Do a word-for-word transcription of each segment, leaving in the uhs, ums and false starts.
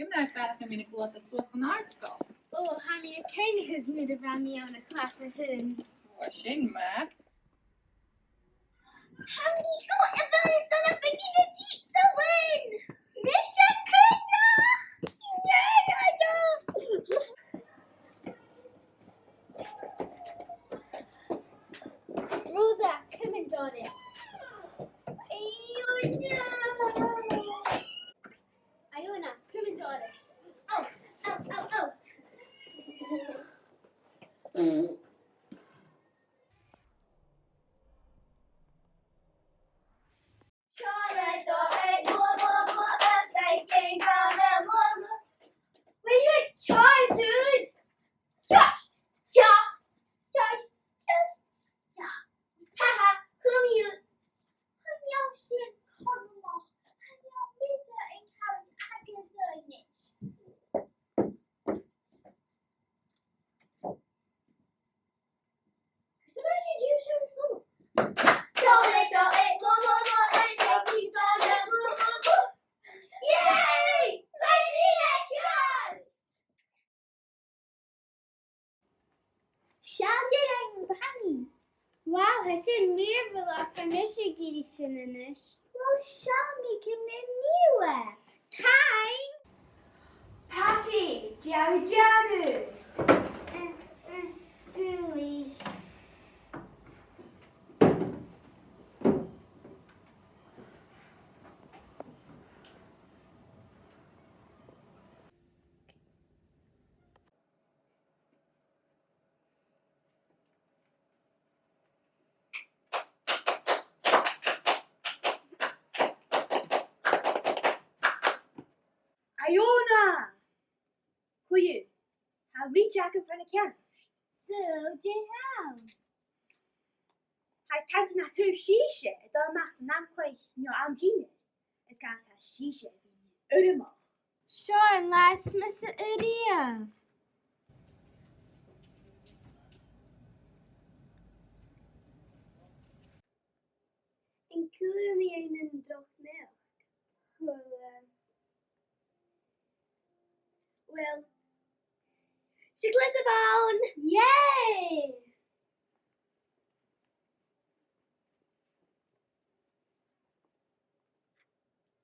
Ciamar a tha faireachdainn mu na gluasaid suas dhan àrd-sgoil? Ò, tha mi a' cuimhneachadh nuair a bha mi ann an clas a h-aon. Ò, sin math. Tha mi cho aoibhneach airson na figearan teatsa a lean! Mise cuideachd! Yay, I know! Rosa, come and do this. Iona! Iona, come and do this. Oh, oh, oh, oh. Will you retire, dude? Just, just, just, just, just. Ha ha, come you. Come you, sin, come on. Come you, Mister Encourage, I can do it. Yay! Lady Necklace! Seall air an bhanna. Wow, tha sin mìorbhaileach, tha mise ag iarraidh sin a-nis. Well, seall mi ciamar a nì thu e. Taing! Patty, dè tha thu a' dèanamh? Eh, eh, dùil. Iona! Cuiridh, tha rudeigin fon a' cheann. So, dè th' ann? Tha e a' cantainn nach urrainn dhuibhse a dhol a-mach san àm cluich no àm dìnneir, is gun tèid sibhse a bhith urramach. Seo an latha as miosa a-riamh. An cuala mi aon droch naidheachd? Chuala. Well, 's e clas a bh' ann! Yay!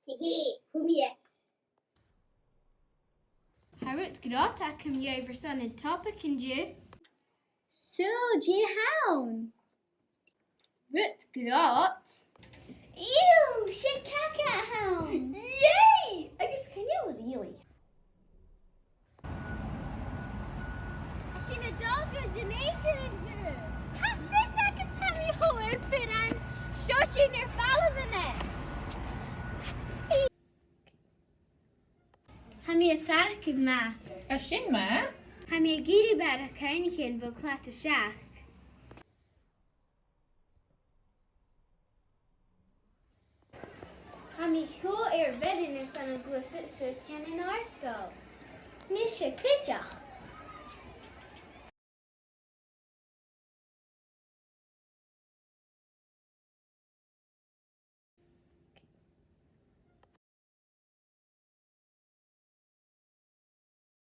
Hee hee, fhuair mi e. Tha rud grod agam dhuibh airson an topic an-diugh. So, dè th' ann? Rud grod. Ew, 's e caca a th' ann. Yay! Agus chan eil really. Tha sinn a' dol gu Dùn Èideann an-diugh. Tha fios agam, tha mi cho aofair ann. Seo sinn air falbh a-nis. Tha mi a' faireachdainn math. Tha sin math. Tha mi ag iarraidh barrachd cuimhneachain bho chlas a seachd. Tha mi cho air bhioran airson a' gluasaid suas dhan àrd-sgoil. Mise cuideachd.